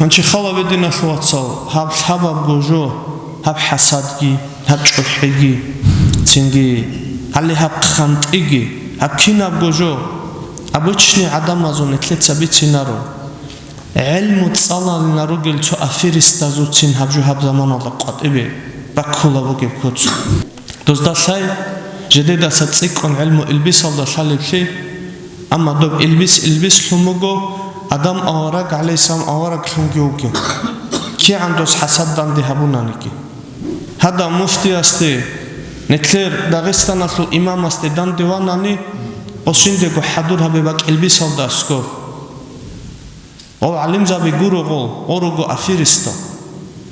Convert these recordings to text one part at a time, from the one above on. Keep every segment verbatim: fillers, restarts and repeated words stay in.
Гьанчи халабе, диналъул вацал, гьаб лъабабго жо, гьаб хӀасадги, гьаб чӀухӀиги, цинги гьале гьаб хъантӀиги, гьаб кинабго жо, обычный гӀадамазул нилъеца бицинаро. ГӀилму цӀалалина ругел цо аферистазулцин гьаб жо гьаб заманалда къватӀибе баккула бугеб куц. Дозда лъай, жидедаса цӀикӀкӀун гӀилму илбисалда лъалеблъи, амма доб илбис илбислъун буго, Адам авараг, гӀалайгьиссалам, авараглъунги вугев. КигӀан дос хӀасад данде гьабунаниги. Гьадаб муфтиясде, нилъер Дагъистаналъул имамасде данде ванани, гъосиндего хӀадур гьабе бакӀ илбисалда аскӀоб. Гъов гӀалимзаби гуро гъол, гъо руго аферистал.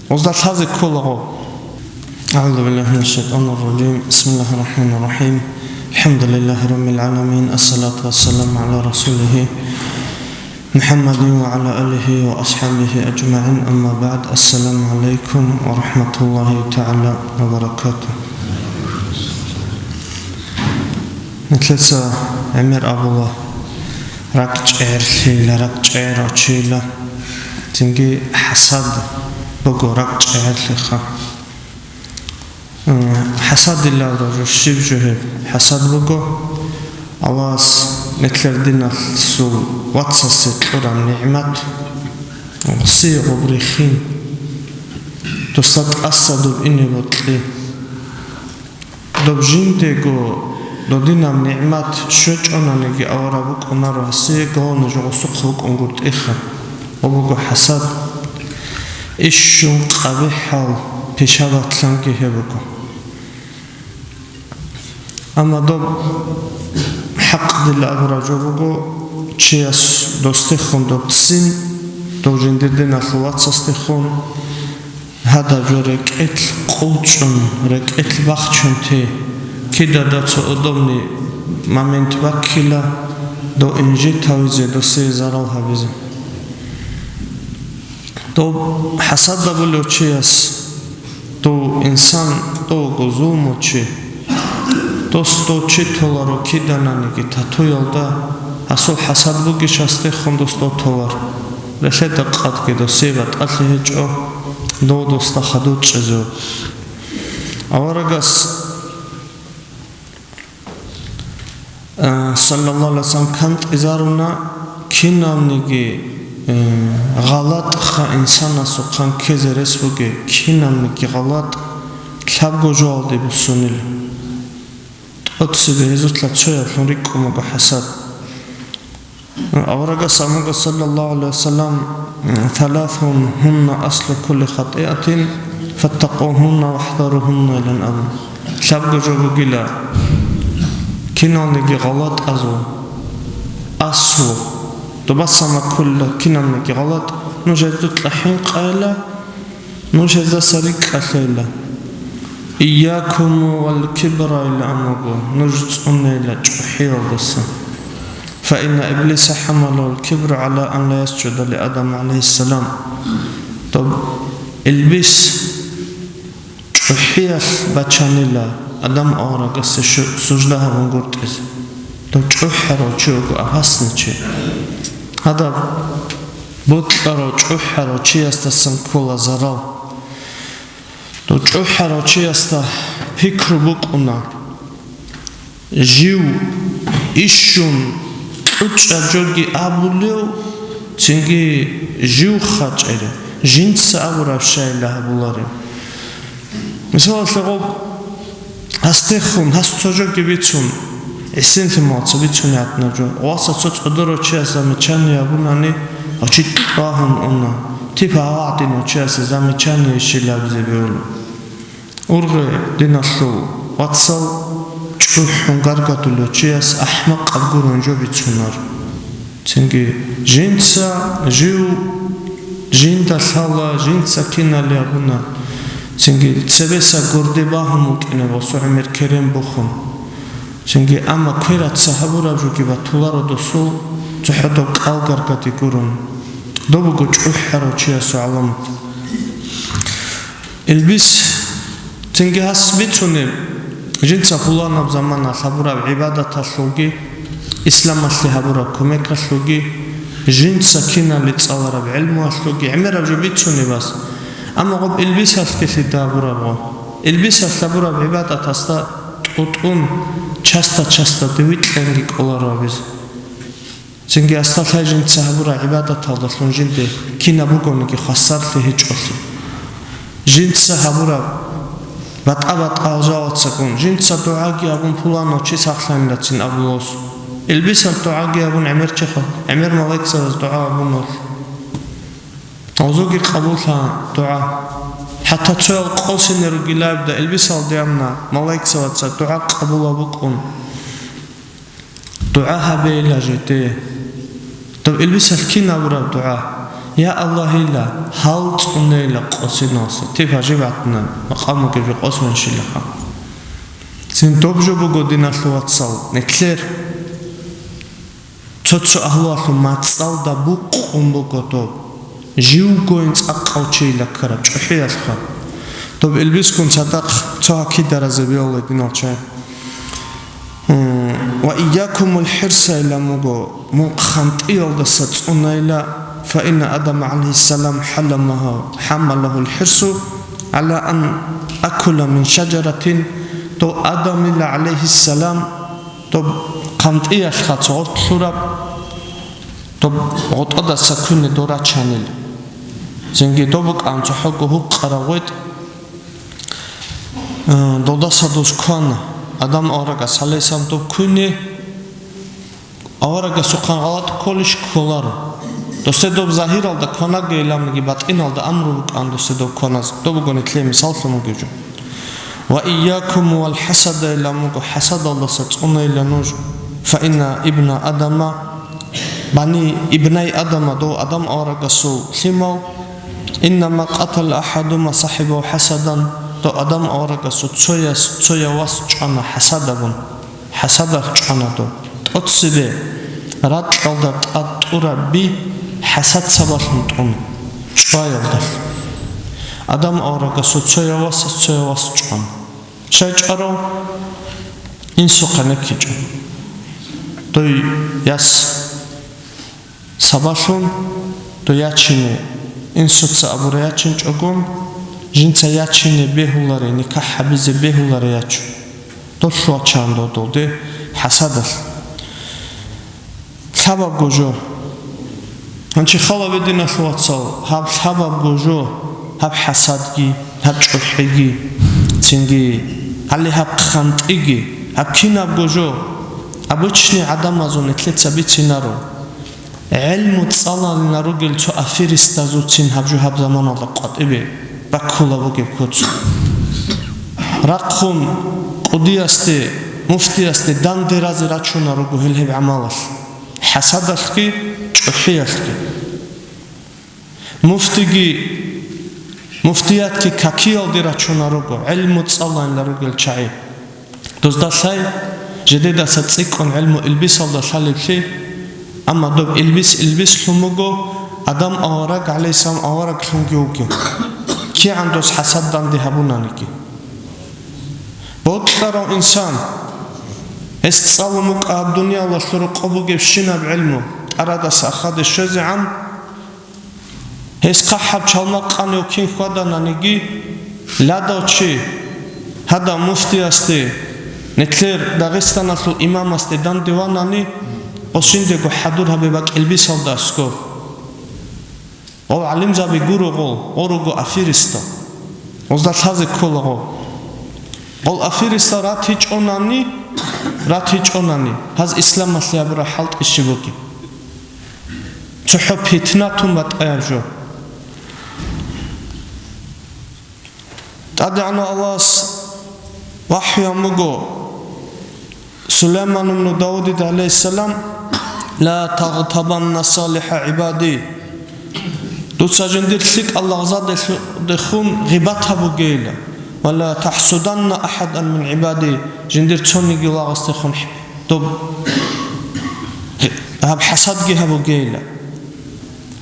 Гъозда лъазе ккола гъо. أعوذ بالله من الشيطان الرجيم. بسم الله الرحمن الرحيم. الحمد لله رب العالمين. الصلاة والسلام على رسوله محمد وعلى آله وأصحابه أجمعين. أما بعد. السلام عليكم ورحمة الله تعالى وبركاته. Нилъеца гӀемер абула ракӀчӀегӀерлъийила, ракӀчӀегӀер очейила, цинги хӀасад буго ракӀчӀегӀерлъиха. М, хӀасадилалда жо щиб жо гьеб? ХӀасад буго Аллагьас нилъер диналъул вацасе кьураб нигӀмат, гъосие гъоб рихин, досда тӀаса доб ине бокьи. Доб жиндего додинаб нигӀмат щвечӀонаниги авараг вукӀунаро, гьасие гьавни жо гъосухъ букӀунгутӀиха. Гьеб буго хӀасад, ишщун къабихӀал пишабатлъанги гьеб буго. Амма доб хӀакъ дила абураб жо буго, чияс достехун доб ццин, дов жиндир диналъул вацасдехун, гьадаб жо рекӀелъ къулчӀун, рекӀелъ бахчун те, кидадаца удобный момент баккила, дов инжит гьавизе, досие зарал гьабизе. Доб хӀасад абулев чияс, дов инсан, довго зулмучи, дос дов чи толаро кидананиги татуялда, гьасул хӀасад бугищ гьасдехун дос дов толар, релъеда къадги досие батӀалъи гьечӀо, дов досда хадур чӀезе. Аварагас, э, саллаллагьу гӀалайгьи ва саллам, кантӀизаруна кинабниги, э, гъалатӀха инсанасухъан ккезе рес бугеб, кинабниги гъалатӀ лъабго жоялде буссунила. ТӀоцебе гьезулъа цояблъун рикӀкӀун буго хӀасад. Аварагас абун буго, саллаллагьу гӀалайгьи ва саллам, «Саласун гьунна аслу кулли хатӀиатин, фаттакъугьунна вахӀзаругьунна», – илан абун. Лъабго жо бугила киналниги гъалатӀазул аслу, дубасама ккола киналниги гъалатӀ, нуж гьезда хӀинкъайила, нуж гьездаса рикӀкӀалъейила. «Ийякум вал кибра», – илан абун буго, нуж цӀунейила чӀухӀиялдаса. «Фа инна иблиса хӀамалагьул кибру гӀала ан ла ясжуда ли Адам гӀалайгьиссалам». Доб илбис чӀухӀиялъ бачанила Адам аварагасе шу-, сужда гьабунгутӀизе. Дов чӀухӀарав чи вуго, опасный чи. Гьадаб бокьарав, чӀухӀарав чиясдасан ккола зарал. Дов чӀухӀарав чиясда пикру букӀуна, жив ишщун кьучӀаб жоги абулев, цинги жив хачӀарав, жинца абураб щайила гьабуларев. Мисалалъе, гъоб гьасдехун, гьас цо жоги бицун, гӀисинлъи мугьаца бицун гьатӀна жо. Васа цо цӀодоро чияс замечание абунани, гьав чи тӀагьун уна. Типа гьав гӀадин гьав чиясе замечание щилабизе бегьула. Ургъе, диналъул вацал, чӀухӀун гаргадулев чияс ахӀмакъаб гурун жо бицунар. Цинги жинца жив жинда лъала, жинца кинали абуна. Цинги цебеса гурде багьун вукӀине ва гьесул гӀемер керен бухун. Цинги амма квераца гьабураб жоги батуларо досул цохӀодоб кӀал гаргаде гурун. Доб буго чӀухӀарав чиясул гӀаламат. Илбис цинги гьас бицунеб, жинца пуланаб заманалъ гьабураб гӀибадаталъулги, исламалъе гьабураб кумекалъулги, Жинца киналги цӀалараб гӀилмуялъулги гӀемераб жо бицунеб гьес. Амма гъоб илбисалъги лъида гьабураб гъо. Илбисалъ гьабураб гӀибадатасда тӀутӀун часта-часта дивикьанги кӀоларо абизе. Цинги гьесда лъай жинца гьабураб гӀибадаталдалъун жинде кинаб бугониги хвасарлъи гьечӀолъи. Жинца гьабураб батӀа-батӀал жалацагун, жинца дугӀаги абун пуланав чи сахлъанилацин абулос. Илбисал дугӀаги абун гӀемер чи хва-, гӀемер малайкзабаз дугӀа абунал. Гьезулги къабуллъа дугӀа. ХӀатта цоял къосине ругилаябда илбисалде амна малайкзабаца дугӀа къабулаб букӀун. ДугӀа гьабейила жеде. Доб илбисалъ кин гьабураб дугӀа? Я Аллагьила, гьал цӀунейила къосиналса, типа жиб гӀадна, макъам бугеб жо къосинщилаха. Цин доб жо буго, диналъул вацал, нилъер цо-цо агьлуялъул мацӀалда букъун буго доб. Живгоян цӀакъав чийила ккараб чӀухӀиялъха. Доб илбисгун цадахъ цо гьакидаразе бегьула, динал чагӀи. М, «Ва ийякумул хӀирса», илан буго, мун хъантӀиялдаса цӀунайила, «фа инна Адама гӀалайгьиссалам хӀаламагьу, хӀамалагьул хӀирсу гӀала ан акула мин шаджаратин», дов Адамила гӀалайгьиссалам, доб хъантӀиялъха цо гъоркь лъураб, доб гъотӀодаса куне дов рачанил. Цинги доб букӀан цохӀого гьукъараб гъветӀ, э, долдаса дос квана. Адам аварагас гӀалайгьиссалам доб куне, аварагасухъан гъалатӀ кколищ кколаро. Досде доб загьиралда кванаге иламги батӀиналда амру букӀан досде доб кваназ, доб буго нилъее мисаллъун бугеб жо. «Ва ийякум вал хӀасада», илан буго, хӀасадалдаса цӀунайила нуж. «Фа инна ибна Адама», бани, ибнай Адама, дов Адам аварагасул лъимал, «иннама къатала ахӀадума сахӀибав хӀасадан», дов Адам аварагасул цояс, цояв вас чӀвана хӀасад абун. ХӀасадалъ чӀвана дов. ТӀоцебе ракьалда тӀад тӀураб би хӀасад сабаблъун тӀун чӀваялдалъ. Адам аварагасул цояв васас цояв вас чӀван. Щай чӀварав? Инсухъа неккичӀо. Дой яс сабаблъун, дой ячине, инсуца абура ячинчӀогон, жинца ячине бегьуларе, никахӀ гьабизе бегьуларе ячун. Долъ вачан додолде хӀасадалъ. Лъабабго жо. Гьанчи халабе, диналъул вацал, гьаб лъабабго жо, гьаб хӀасадги, гьаб чӀухӀиги, цинги, гьале гьаб хъантӀиги, гьаб кинабго жо обычный гӀадамазул нилъеца бицинаро. ГӀелму цӀалалина ругел цо аферистазулцин гьаб жо гьаб заманалда къватӀибе баккула бугеб куц. Рахъун къудиясде, муфтиясде данде разе рачуна руго гьел гьеб гӀамалалъ, хӀасадалъги чӀухӀиялъги. Муфтиги, муфтиятги какиялде рачуна руго, гӀелму цӀалайнила ругел чагӀи. Дозда лъай, жидедаса цӀикӀкӀун гӀелму илбисалда лъалеблъи, амма доб илбис илбислъун буго, Адам авараг гӀалайгьиссалам авараглъунги вугев, кигӀан дос хӀасад данде гьабунаниги. Бокьарав инсан, гьес цӀалун букӀа гьаб дуниялалъул рокъоб бугебщинаб гӀелму, тӀарадаса ахаде щвезегӀан, гьес хъахӀаб чалма къанев кин хьвадананиги, ладав чи, гьадав муфтиясде, нилъер Дагъистаналъул имамасде данде ванани, гъосиндего хӀадур гьабе бакӀ илбисалда аскӀоб. Гъов гӀалимзаби гуро гъол, гъо руго аферистал. Гъозда лъазе ккола гъо. Гъол аферистал ратичӀонани, ратичӀонани, гьаз исламалъе гьабураб хӀалтӀи щиб бугеб? ЦохӀо питна тун батӀаяб жо. ТӀадегӀанав Аллагьас вахӀюян буго Сулайман ибну Давудида гӀалайгьиссалам: «Ла тагътабанна салихӀа гӀибади». Дуца жиндир лъикӀал лагъзадехун гъибат гьабугейила. «Ва ла тахӀсуданна ахӀадан мин гӀибади», жиндир цониги лагъасдехун доб гьаб хӀасадги гьабугейила.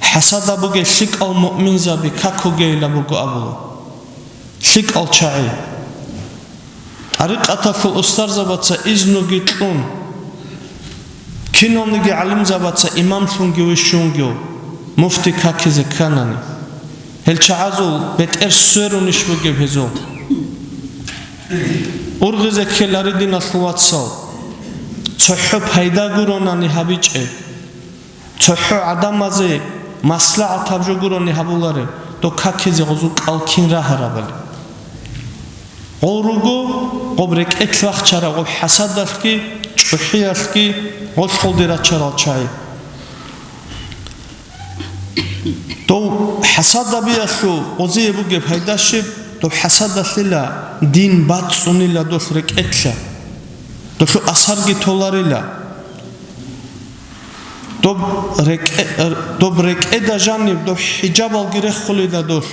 ХӀасад гьабугел лъикӀал муъминзаби какугейила буго абула. ЛъикӀал чагӀи. ТӀарикъаталъул устарзабаца изнуги кьун, Киналниги гӀалимзабаца имамлъунги вищунги муфти какизе кканани, гьел чагӀазул бетӀер сверунищ бугеб гьезул? Ургъизе ккелари, диналъул вацал, цохӀо пайда гуронани гьабичӀеб, цохӀо гӀадамазе маслагӀатаб жо гурони гьабулареб, доб какизе гъозул кӀал кин рагьарабали. Гъол руго гъоб рекӀелъ вахчараб гъоб хӀасадалъги чӀухӀиялъги гъолъолде рачарал чагӀи. Дов хӀасадабиялъул гъозие бугеб пайда щиб? Дов хӀасадалъила дин бацӀцӀунила долъ рекӀелъа, долъул асарги толарила. Доб рекӀе-, доб рекӀеда жаниб доб хӀижабалги рехулила долъ,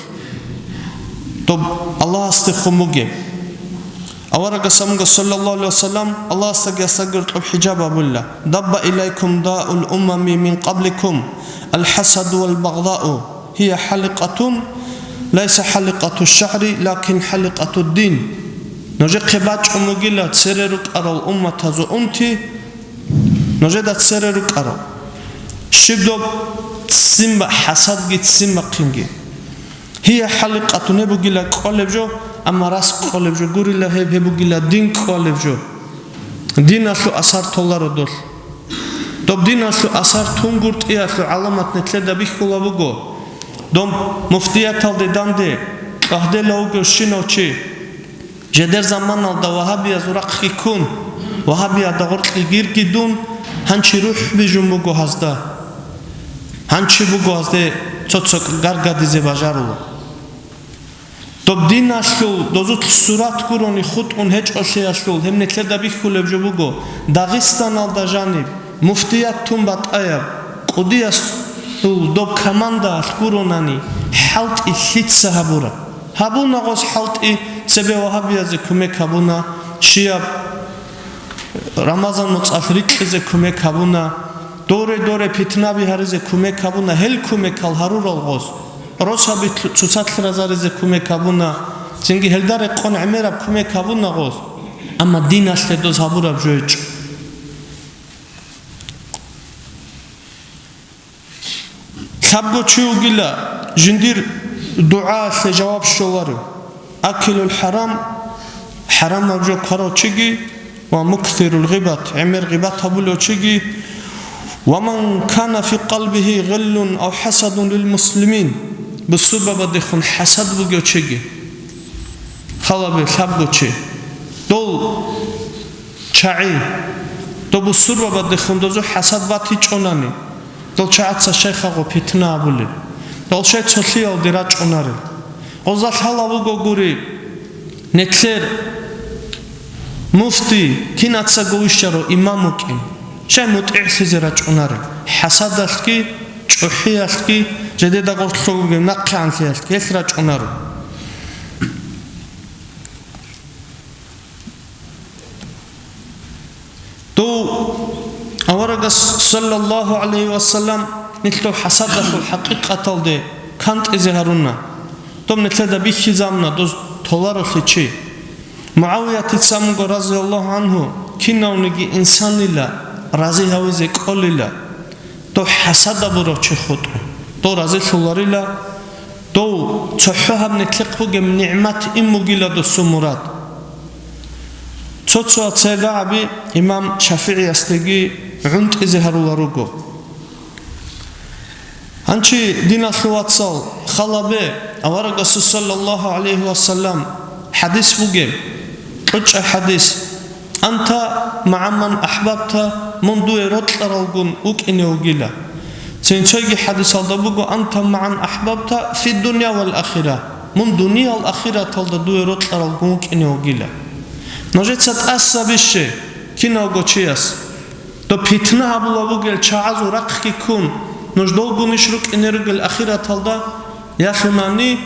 доб Аллагьасдехун бугеб. Аварагас амуга, саллаллаху гӀалайгьи вассалам, Аллагьасдаги асдаги гьоркьоб хӀижаб абула: «Дабба илайкум даул умами мин къабликум, алхӀасаду вал багъдау, гьия хӀаликъатун, лайса хӀаликъату шагӀри, лакин хӀаликъату дин». Нужехъе бачӀун бугила цере рукӀарал умматазул унти, нужеда цере рукӀарал. Щиб доб ццин ба-, хӀасадги ццин бахъинги. Гьия хӀаликъатун, гьеб бугила кӀолеб жо, амма рас кӀолеб жо гурила гьеб, гьеб бугила дин кӀолеб жо. Диналъул асар толаро долъ. Доб диналъул асар тунгуртӀиялъул гӀаламат нилъеда бихьула буго. Доб муфтияталде данде кьагьдела вугевщинав чи. Жедер заманалда вагьабиязул рахъги ккун, вагьабиялда гъоркье гирги дун, гьанчи рухӀ бижун буго гьазда. Гьанчи буго гьазде цо-цо гаргадизе бажарула. Доб диналъул дозулъ сурат гурони хутӀун гьечӀолъиялъул гьеб нилъеда бихьулеб жо буго, Дагъистаналда жаниб муфтият тун батӀаяб кӀудиясул доб командаялъ гуронани хӀалтӀи лъица гьабураб. Гьабуна гъос хӀалтӀи, цебе вагьабиязе кумек гьабуна, щияб Рамазан моцӀалъ рикьизе кумек гьабуна, доре-доре питнаби гьаризе кумек гьабуна, гьел кумекал гьарурал гъос. Росаби цоцалъ разаризе кумек гьабуна, цинги гьелда рекъон гӀемераб кумек гьабуна гъос. Амма диналъе доз гьабураб жо гьечӀо. Лъабго чи вугила, жиндир дугӀаялъе жаваб щоларев: акилул хӀарам, хӀарамаб жо ккарав чиги, ва муксирул гъибат, гӀемер гъибат гьабулев чиги, ва ман кана фи къалбигьи гъиллун ав хӀасадун лил муслимин, бусурбабадехун хӀасад бугев чиги. Халабе лъабго чи. Дол чагӀи, доб бусурбабадехун дозу хӀасад батичӀонани, дол чагӀаца щайхаго питна абулеб? Дол щай цолъиялде рачӀунарел? Гъозда лъала вуго гури, нетлъер муфти кинацаго вищаро имам вукӀин, щай мутӀигӀлъизе рачӀунарел? ХӀасадалъги, чӀухӀиялъги, жедеда гъорлъо бугеб нахъегӀанлъиялъги гьелъ рачӀунаро. Дов аварагас, саллаллаху гӀалайгьи вассалам, нилъ дов хӀасадалъул хӀакъикъаталде кантӀизе гьаруна. Доб нилъеда бихьизабуна доз толаролъи чи. МугӀавиятица амуго, разияллаху гӀанху, кинавниги инсанила рази гьавизе кӀолила. Дов хӀасад абурав чи хутӀун, дов разилъуларила, дов цохӀо гьаб нилъехъ бугеб нигӀмат ин бугила досул мурад. Цо-цо церагӀаби имам ШафигӀиясдаги гӀунтӀизе гьарулел руго. Гьанчи, диналъул вацал, халабе, аварагасул саллаллаху гӀалайгьи вассалам хӀадис бугеб, кьучӀа хӀадис: «Анта магӀа ман ахӀбабта», мун дуе рокьаралгун вукӀине вугила. Цинцайги хӀадисалда буго: «Анта магӀан ахӀбабта фи дунъя вал ахира», мун дуниял ахираталда дуе рокьаралгун вукӀине вугила. Нужеца тӀаса бище, кинавго чияс. Доб питна гьабула бугел чагӀазул рахъги ккун, нуж долгунищ рукӀине ругел ахираталда, ялъунани,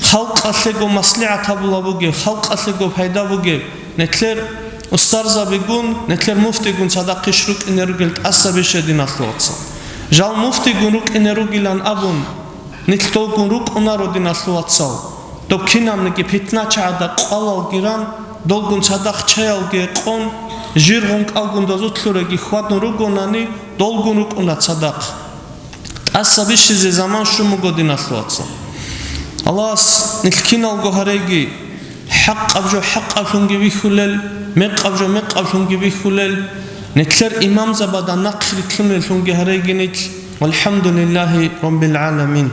халкъалъего маслигӀат гьабула бугеб, халкъалъего пайда бугеб, нетлъер устарзабигун, нетлъер муфтигун цадахъищ рукӀине ругел тӀаса бище, диналъул вацал. Жал муфтигун рукӀине ругилан абун, нилъ долгун рукӀунаро, диналъул вацал. Доб кинабниги питна чагӀазда къвалалги ран, долгун цадахъ чаялги гьекъон, жиргъун кӀалгун дозулъ лъуреги хьвадун ругонани, долгун рукӀуна цадахъ. ТӀаса бищизе заман щун буго, диналъул вацал. Аллагьас нилъ киналго гьареги, хӀакъаб жо хӀакъаблъунги бихьулел, мекъаб жо мекъаблъунги бихьулел, нилъер имамзабазда нахърилълъунеллъунги гьареги нилъ. Валхамдулиллагьи раббил гӀаламин.